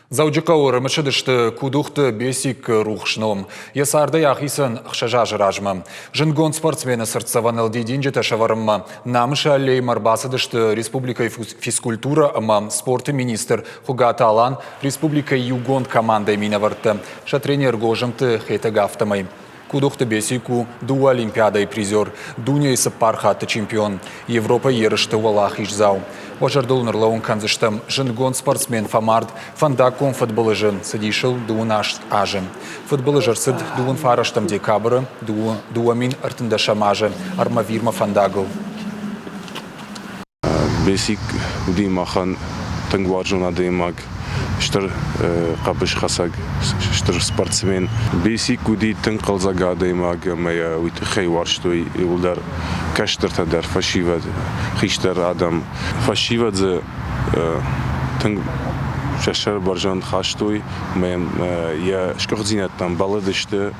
Дзӕуджыхъӕуы ӕрымысыдысты Кудухты Бесикы рухс ном. Йӕ цардӕй ахицӕн 6 азы размӕ. Зындгонд спортсмены цыртдзӕвӕныл дидинджытӕ сӕвӕрынмӕ Намысы аллеймӕ ӕрбацыдысты республикӕйы физкультурӕ ӕмӕ спорты министр Хуыгаты Алан, республикӕйы иугонд командӕйы минӕвӕрттӕ, сӕ тренер Гозымты Хетӕг афтӕмӕй. Кудухты Бесик у дыууӕ Олимпиадӕйы призер, дунейы цыппар хатты чемпион, Европӕйы ерысты уӕлахиздзау. Уӕ зӕрдыл ын ӕрлӕууын кӕндзыстӕм, зындгонд спортсмен фӕмард фӕндаггон фыдбылызы, цыдис ыл 18 азы. Фыдбылыз ӕрцыд дыууын фарӕстӕм декабры 2013 азы Армавирмӕ фӕндагыл. Бесик уыди махӕн тынг уарзон адӕймаг, стыр хъӕбысхӕцӕг, стыр спортсмен. Бесик уыди тынг хъӕлдзӕг адӕймаг ӕмӕ йӕ уый тыххӕй уарзтой иууылдӕр кӕстӕртӕ дӕр, фӕсивӕд, хистӕр адӕм. Фӕсивӕд дзы тынг сӕ сӕр бӕрзонд хастой ӕмӕ йӕм йӕ сгуыхтдзинӕдтӕм бӕллыдысты.